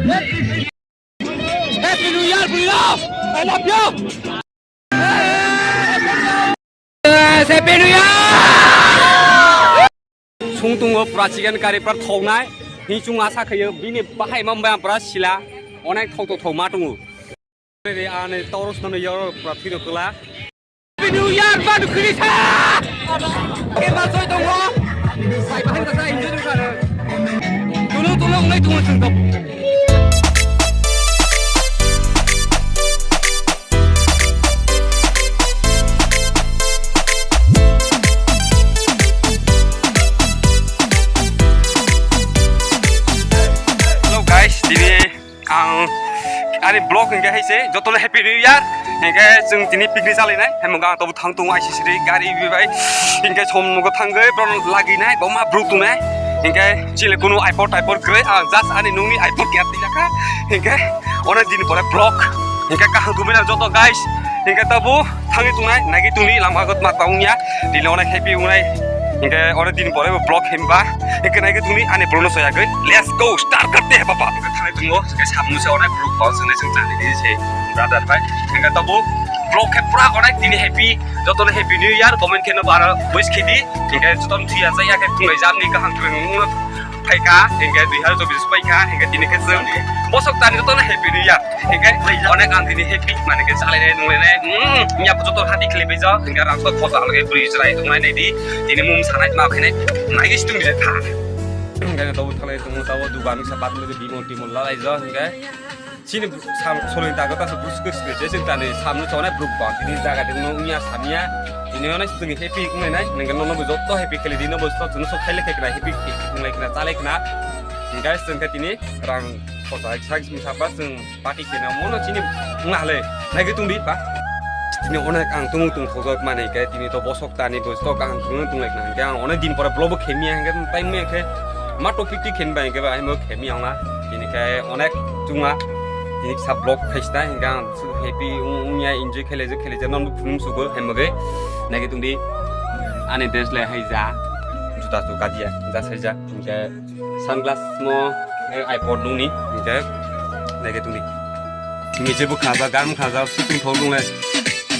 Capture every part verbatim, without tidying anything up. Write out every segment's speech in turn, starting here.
Happy New Year, bro! I love you! Yes, Happy New Year! Sung tungo pura chicken curry pura thoknai. Hi chung asa khayo bini bahai mam ba pura sila. Onek thok to thok ma tungo. Ani toro snono yoro pura thino kula. Happy New Year, Badu Krisa! Kema soi tongo. Bai bahai kasa enjoy dong karo. Tulu tulu ngai tungo sung to. Hello guys, tini ang ani vlog hingke hai se jotono Happy New Year. Hingke chwng tini picnic chalainai, hemong ang tobo thang tongo I C C ri gari bai. Hingke som nogo thangwi borok lagi nai, boma bru tunai. Hingke chile kunu aipor taipor kwrwi, ang just ani nungni aipor kaya twi jakha. Hingke onek din pore vlog. Hingke kaham tubui na joto guys. Hingke tobo thangwi tungnai, nagi tungni lama got ma tong ya. Dile onek happy ungnai. Hingke onek din pore vlog himba. Hingke nagi tungni ani vlog no soyagwi. Let's go, start karte hai papa. Hingke thangwi tungo, hingke samung se onek vlog paw sene sung chani di se brother bai. Hingke tobo vlog khe pura onek dini happy. Jotono Happy New Year, comment khe no bara wish khe di. Hingke jotono thuya chaya khe tunglai jamni kaham tubui nungno. Phaikha, hingke dui hazar chobbish phaikha, hingke tini khe chwng bosok tani jotono Happy New Year. Hingke onek ang tini happy, mane khe chalainai nunglainai, mm, ya joto hati khili bijak, hingke rang sok khota lage bri chwrai tongnai nai di, tini mum sanai ma khainai, nai gis tung bijak tha. Hingke tobo thalai tongo, tobo dugan sa bat lage bimol timol lalai jo, hingke. Chini sam-, solin tago ta se buskis ke je chini tani samno chonai bruk bang tini jaga de no unya samya tini ono chwngni happy wngnai nai nengke nono bo jotto happy kheli di no bo jotto chwngno sok khaile khe kna happy khe wngnai kna chalai kna guys chwngkhe tini rang khosa sak simi sapa chwng party khe na mono chini wngna hale naigwi tongdi ba tini onek ang tung tung thojak mani khe tini to bosok tani bo jotto kaham khwlwng tonglai kna hingke ang onek din pore vlog bo khemiya hingke time khe ma topic ti khen bai hingke ba himo khemiya wngna. Tini khe onek chunga tini kisa vlog khaisna hingke ang su happy wng-, wngya enjoy khelai khelai je non phunum sugo hemogwi naigwi tongdi ani dress le hai ja juta tu kadia ja sai ja hingke sunglass mo eh, iPod nungni hingke naigwi tongdi. Tini je bo khaja gam khaja shooting thok nungle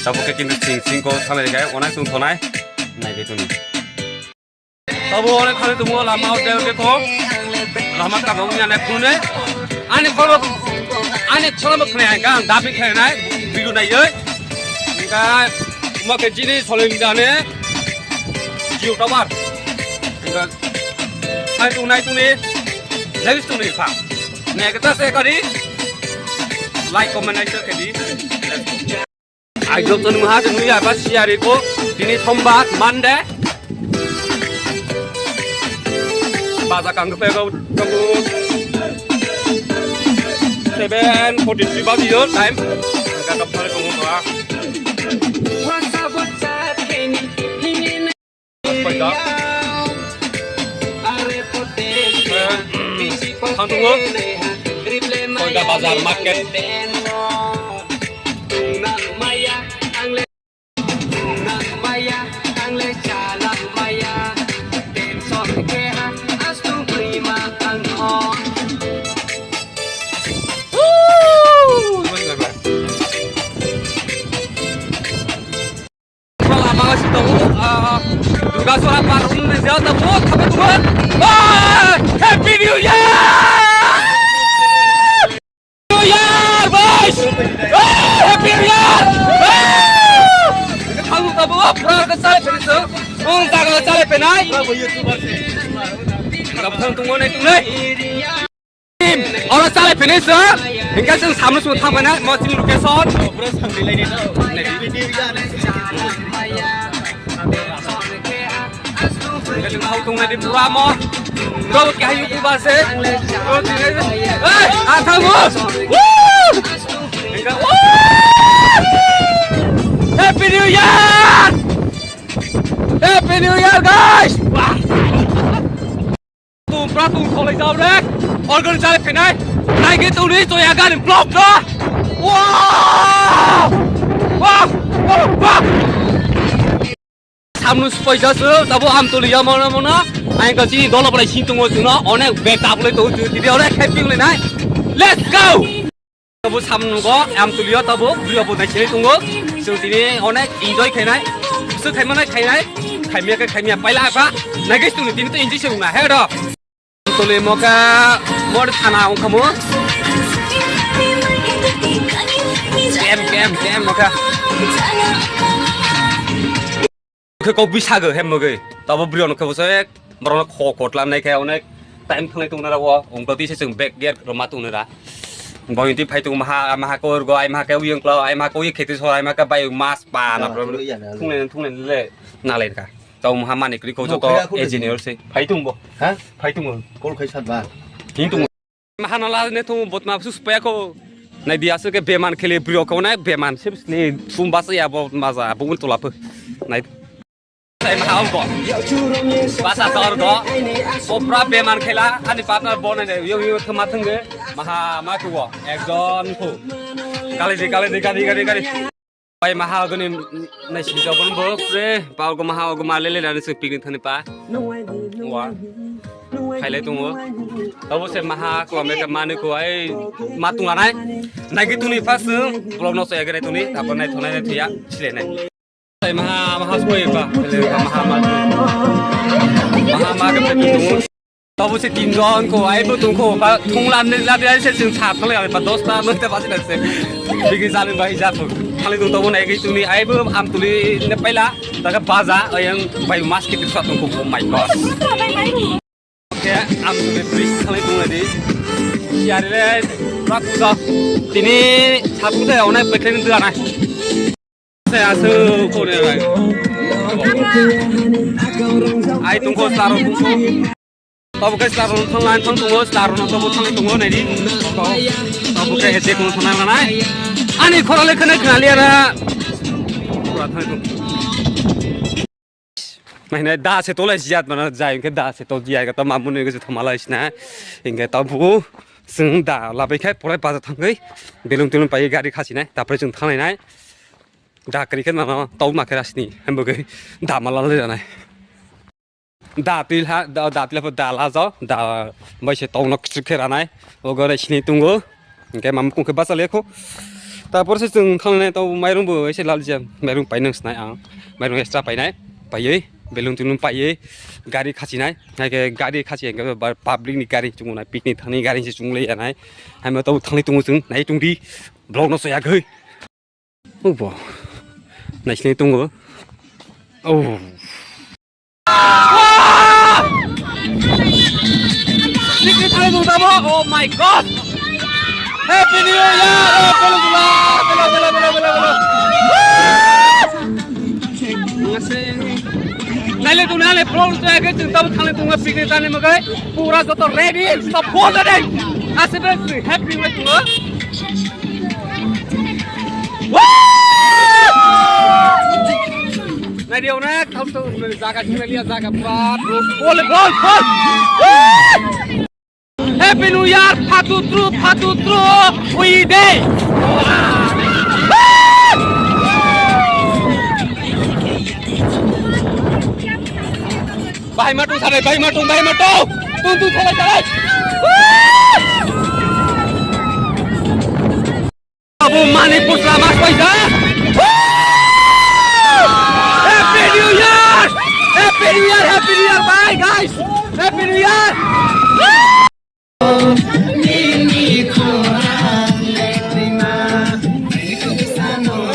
tabuk khe kintu sing sing ko thalai khe onek chung thonai naigwi tongdi. Tabo onek khali tongo lama o deo deko. Lama tabo wngya nai phunune. Ani khorbo, ani khorbo khne ang dabi khe nai, bidu nai oi. Engka mo ke jini soling jane. Jio tower. Engka hai tung nai tung ni. Lagi tung ni pha. Ne kita se kari. Like, comment, and share kedi. Let's go. Aijok to nung ha nung ya ba siyari ko tini sombar Monday. Baja kang pe go go seven forty three ba yo time. Ga ka phare ko mo ba. Thang tongo. Koida bazar market. Lama si tongo, ah, Dugasora par wngni jao tongo, thapai tongo. Ah, Happy New Year! New Year, boys! Ah, Happy New Year! Ah! Thago tabo, pura ke chale phene so. Ong tago chale phenai. Tabo thang tongo nai tongnai. Oro chale phini sir. Hingke chwng samno sung thang phai na mo chini location. Hingke chwng thang tong nai di pura mo. Bro ke hayu ku ba se. Bro tini. Hey, a thang mo. Woo! Hingke woo! Happy New Year! Happy New Year, guys! Wah! Tum pra tum kholai jao re. Organ chale phenai. Nai ke tu ni choya gan block da. Wow! Wow! Wow! Wow! Samnu spoisa su tabo am tu liya mona mona. Ai ka chini dola balai si tungo chuna onek bag tap le tu tu ti onek happy le nai. Let's go! Abo samnugo, Amtulio tabo, brio bo naisini tungo. Chwng tini onek enjoy khainai. Bwswk khaimano khainai. Khaimya khe khaimya paila apa. Naikhe chwng tini to enjoy se wngna. He do. Tole moka mor thana ongkhamu. Kem, kem, kem moka. Khe kok bisago hem mogoi. Tabo brio no khe bosek. Borok no kho kotla nai khe onek time thanglai tongna ra o. Ongkha tise chwng back gear roma tongna ra. Bo hinti phai tong maha, maha ko urgo, ai maha ke uyang klo, ai maha ko uye kheti so, ai maha ke bai mas pa na problem. Thungle, thungle le na le ka. Tau maha mani kri ko joto engineer se. Phai tong bo. Ha? Phai tong bo. Kol khai sat ba. Hin tong. Maha na la ne tong bot ma sus pa ko. Nai dia se ke beman khele brio ko na beman se sle tum bas ya bo maza bo un tola pe. Nai. Sai maha ko. Basa tor do. Opra beman khela ani partner bo ne yo yo thma thang ge. Maha ma ko. Ekjon ko. Kali di kali di kali kali kali. Pai maha ogoni nai sijabon bo pre, pa ogo maha ogo ma lele rani se picnic thani pa. Wa. Khailai tongo. Tabo se maha ko me ka mani ko ai ma tung anai. Nai ki tuni pas vlog no se agre tuni, tapor nai thonai nai thuya, chile nai. Sai maha, maha soi ba, maha ma. Maha ma ka pe tongo. Tabo se tinjon ko, ai bo tongkho, ba, thunglan ni labi ai se chwng sa thanglai, ba, dosta, noita baji na se. Bigi jani bai ja thung. Thali tong tabo nai gi tuni, ai bo Amtuli ne paila, daga baja, ayang bai mas ki tiksa tongkho, oh my God. Ke Amtuli bridge thanglai tong di. Yari le, raku da. Tini, satung da, onai pekhen dana. Saya su kore bai. Ai tungko star tungko. Tobo ke star thang lan thang tungko star no tobo thang tungko nai di. Tobo ke hete kung thang nai. Ani khorale khana khana liya na. Pura thang tungko. Maine da se tole jiyat mana jai ke da se to jiyai ke to mamuni ke thomala isna. Inge to bu sing da labai khai pore baza thangoi. Belung telung pai gari khasi nai. Tapre sing thanglai nai. Da kri khe nano tau ma khe rasni hembo khe da ma la le ranai. Da twi ha da da twi la da la jo da bai se tau nok chik khe ranai. Ogo re sini tungo. Hingke mam kung khe basa le kho. Ta por se chwng thang nai tau mairung bo ese lal jam. Mairung pai nang snai ang. Mairung extra pai nai. Pai ei belung tulung pai ei gari khachi nai. Hai khe gari khachi hingke ba public ni gari chungo nai picnic thangni gari se chung le ya nai. Hai ma tau thang le tungo chwng nai tung di. Vlog no so ya goi. Obo. Naisini tongo. Oh. Sikri thani dong tamo. Oh my God. Happy New Year. Oh, bela, bela, bela. Naile tu nale pro tu age tu tamo thani tu picnic thani magai. Pura joto ready. Stop bol de. Ase be happy way tu. Nai dia onek thang tu jaga sini lihat jaga pura bol bol bol. Happy New Year, Phatu Tru, Phatu Tru, we day. Bahai matung sarai, bahai matung, bahai matung. Tung tung sarai sarai. Abu Manipur selamat paisa. Happy New Year! Happy New Year! Happy New Year! Bye guys! Happy New Year!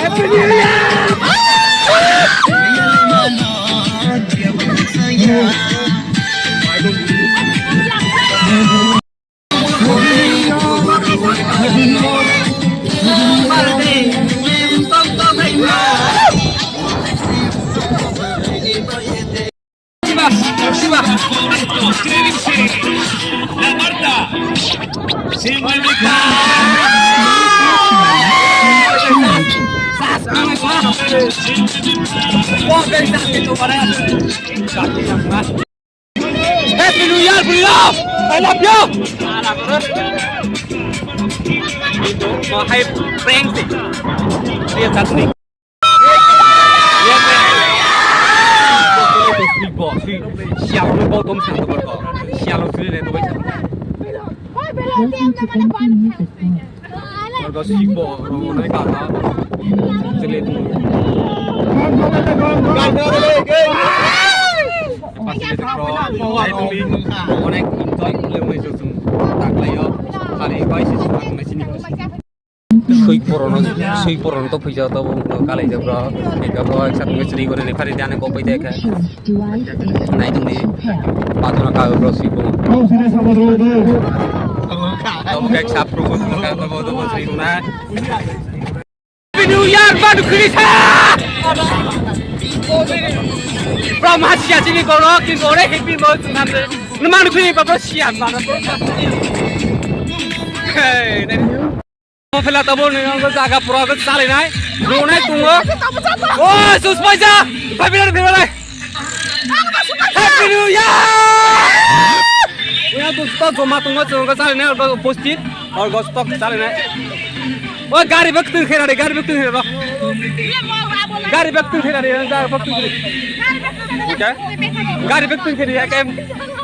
Happy New Year! Happy New Year, bro! I love you! Hai prank sih. Dia satu nih. Iya, prank. Sih, bo, sih. Siap lu bau tom sang tu berko. Siap lu sih, tu baik. Welcome to N P Music Club. Orgo sibo, orgo nai kata. Jele tu. Onek enjoy le mai josung. Tak layo. Kali bai si surat mai sini. Sui porono, sui porono to puja to bo kalai jabra. Eka bro eksa tunge sri gore ne phari dane ko pai dekha. Nai tungdi. Patuna ka bro sui porono. Tamo kek sap rugo tamo kek tamo tamo sri guna. Happy New Year, Manu Krisa! From Hasia chini koro, ki kore happy mo tunam de. Manu Krisa bro siya, bro. Hey, Mo phela tabo ni ang jaga pura ko chale nai. Ro nai tungo. O, sus paisa. Bhabi rai, bhabi rai. Happy New Year! Ya tu sto joma tungo, tungo chale nai, orgo postit, orgo stock chale nai. O gari bek tu khera de, gari bek tu khera ro. Gari bek tu khera de, gari bek tu khera. Okay? Gari bek tu khera, ya kem.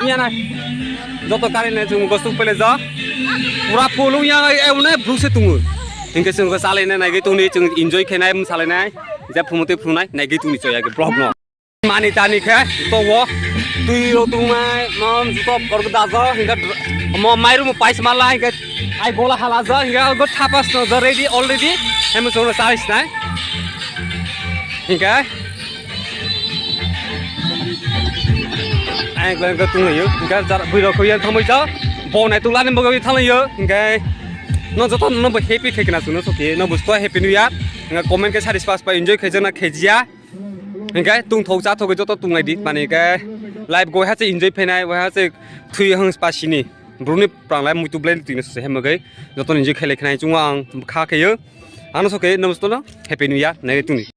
Iya na. Joto gari nai chung gosok pele ja. Pura full ya, e, une bruse tungo. Hingke chwng khe chalaina naigwi tongni, chwng enjoy khainai, mwsalainai, je phumutwi phunai, naigwi tongni choya khe vlog no. Mani tani khe towo, twi rok tongmai, mom juto korok dajo, hingke dr-, mo mairum pais mala, hingke ai gola hala ja, hingke go thapas no ja ready already, hemo chwngno chai sinai. Hingke Ang khlai khe tonglaio, hingke jar bwrwi rok khe yang thangbai ja, bo nai tongla ni bagwi thanglaio, hingke no joto no bo happy khe khna chwngno soki, no bo sto happy new year, hingke comment khe sari spas pa enjoy khe jana khe jia, hingke tongthok chathok joto tonglai di, mani hingke life go ha se enjoy phainai, wa ha se thwi hang spa sini, bruni pranglai muitu blai twi no se hemgwi joto enjoy khe lai khnai chungo ang kha khe yo, ano soki no bo sto no happy new year nai tongni.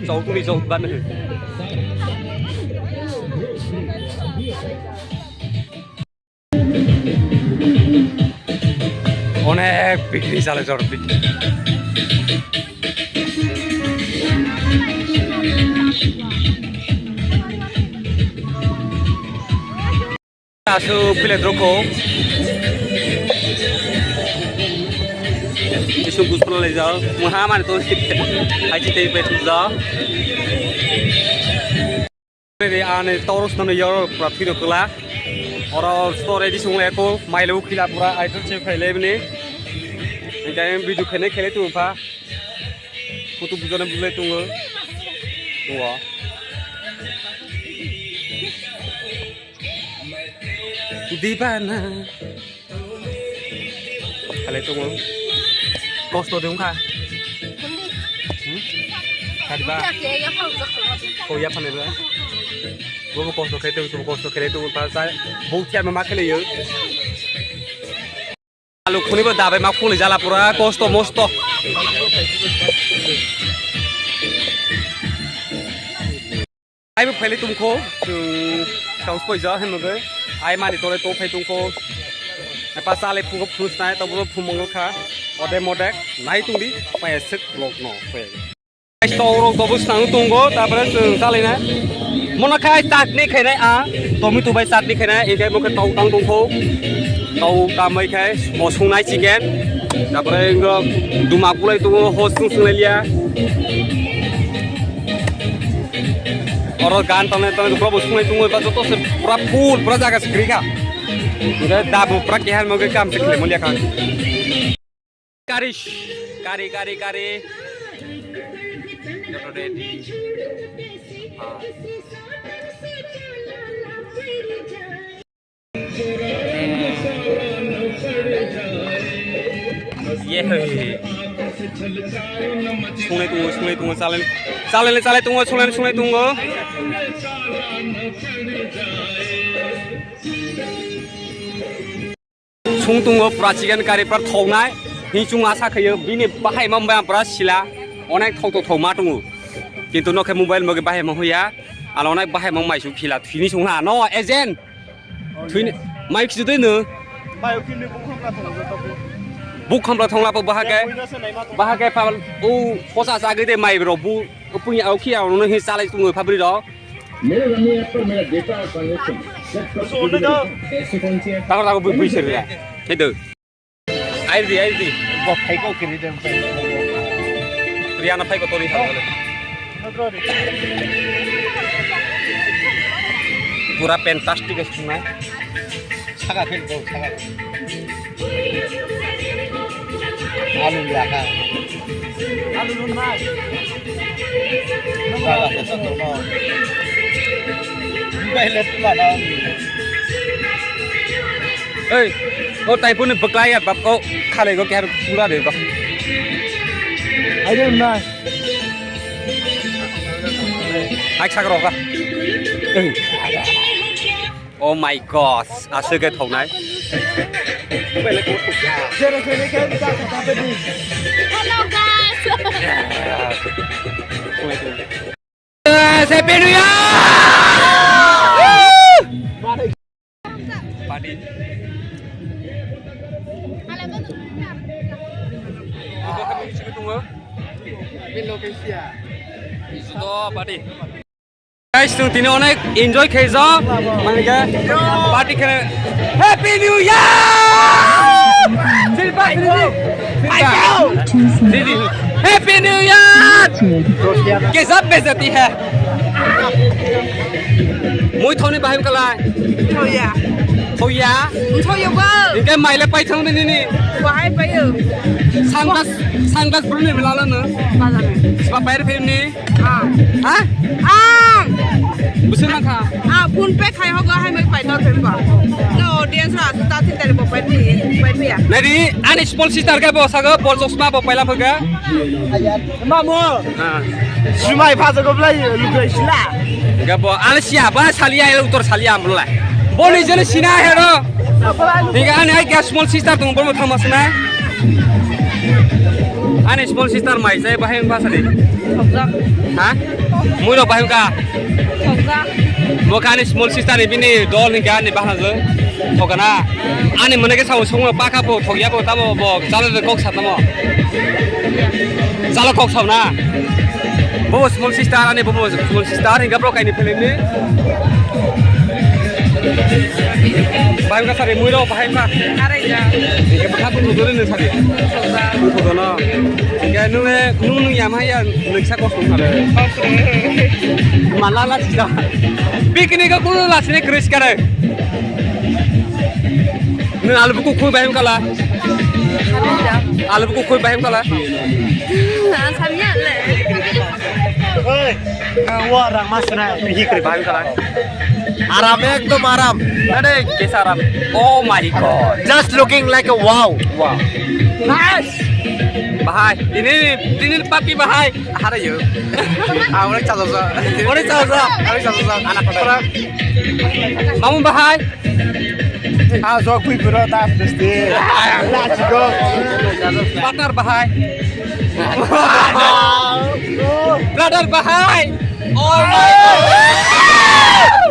Chau tuli chau ban. Onek bikri chale jor bikri. Aswk phile droko. Isuk guspala laijak. Maha mani to haji tei bai thujak. Ani torus nang yoro pura thino kula. Oro store di sung leko mailo khila pura item che phai lebni. Engkai video khene khele tu pha. Kutu bujana bulai tungo. Tua. Dibana. Khalai tongo. Kosto de wngkha. Hmm? Kariba. Ko ya phane ba. Bobo kosto khe tongo, kosto khe tongo, ta sa. Bo kya ma khe leyo. Alu khuni bo dabai ma khuli jala pura kosto mosto. Ai bo phailai tongkho, chwng skang spoijo hwnwi ai mani tole to phai tongkho. Epa chale phungo phunus nai, to bo phumung kha. Ode mode nai tongdi, pai aswk vlog no. Ai to rok to bo snang tongo, tapore chwng chalaina. Mono khai chutney khainai a, tomato bai chutney khainai, engkai mo khe tau tang tongkho. Tau tambai khai, o sungnai chicken. Tapore wngkha duma kulai tongo, ho sung sunglai liya. Oro gan tongnai tongnai borok bo sunglai tongo, ba joto se pura full, pura jaga se kwrwi kha. Hingke da bo pura keha mo khe kam se khlai mo liya kha. Kari, kari, kari, kari. Joto ready. Ha. Ye hoi. Sunglai tongo, sunglai tongo, chalen, chalen, chalen tongo, sunglai, sunglai tongo. Sung tongo pura chicken curry pura thoknai. Hinsung asa khayo, bini bahai mambai pura sila. Onek thok to thok ma tongo. Kintu nokhe mobile moge bahai ma hoya. Ala onek bahai ma mai su khila. Thini sung ha no agent. Thini mai kisu dei no. Mai khini bukham la thong la to. Bukham la thong la po bahake. Bahake pa u posa sa ge de mai bro bu. Puni au khia no hi salai tongo phabri ro. मेरे रनिया पर मेरा data transaction check कर ऐसे कौन सी app? Takar takar bui bui sir ya. Itu. Air di, air di. Bo phai ko kiri dem. Riana phai ko tori thang. Pura fantastic sunai. Saka phil ko saka. Alu ya ka. Alu run na. Saka phil ko no. Bai le tu la na. Ei, o taiphuru ni bwklai ya bab ko khalai go kher pura de go. Ayo na. Ai sak rok. Oh my God, aswk khe thoknai. Hello guys. Yes, Happy New Year! Party. Party. Guys, chwng tini onek enjoy khaijak. Mane khe party khe Happy New Year! Silpa, silpa. Silpa. Happy New Year! Kaisa bejati hai? Mui thoni bahai kalai. Thoya. Thoya? Thoya ba? Hingke maile pai thang nini? Bahai payo. Sunglass, sunglass bro ni belala no? Bazar ni. Sipa pai phim ni? Ah. Ha? Ah. Busi na kha? Ah, phone pay khai hogo hai mai pai dor phim ba. No audience ra ta tin tari bo pai phi, pai phi ya. Nari, ani small sister ke bo sago, bol chosma bo paila phaga. Mamu. Ah. Sumai phajago belai lugai sila. Gabo ani siya ba saliya, utor saliya amrulai. Boni jene sina hero. Higa ani ai small sister tung bomo thama sina. Ani small sister mai jai bahai ba sadi. Ha? Mui rok bahai ka. Mo kani small sister ni bini dol ni gani bahna jo. Thokana. Ani mane ke sao songo paka bo thokya bo tamo bo chala de kok satamo. Chala kok sao na. Bo small sister ani bo small sister ni gabro kaini film ni. Bahai ka sari mui rok bahai ka. Are ja. Ke baka bo dole ne sari. Thokja. Thokja na. Ke nune nunu yamaya. Nuksa kosong kare. Kosong. Mala la sida. Picnic ko kuno la sine kris kare. Nung alu buku khui bahim kala. Alu buku khui bahim kala. Asam ya le. Oi, wa rang mas na hi kri bahim kala. Aram, ekdom aram. Nade kesa aram. Oh my God. Just looking like a wow. Wow. Nice. Bahai, tini, tini papi bahai. Hara yo. Ah, onek chalo sa. Onek chalo sa. Onek chalo sa. Anak kota. Mamu bahai. Ah, jok pui pura ta pasti. Let's go. Partner bahai. Brother bahai. Oh my God.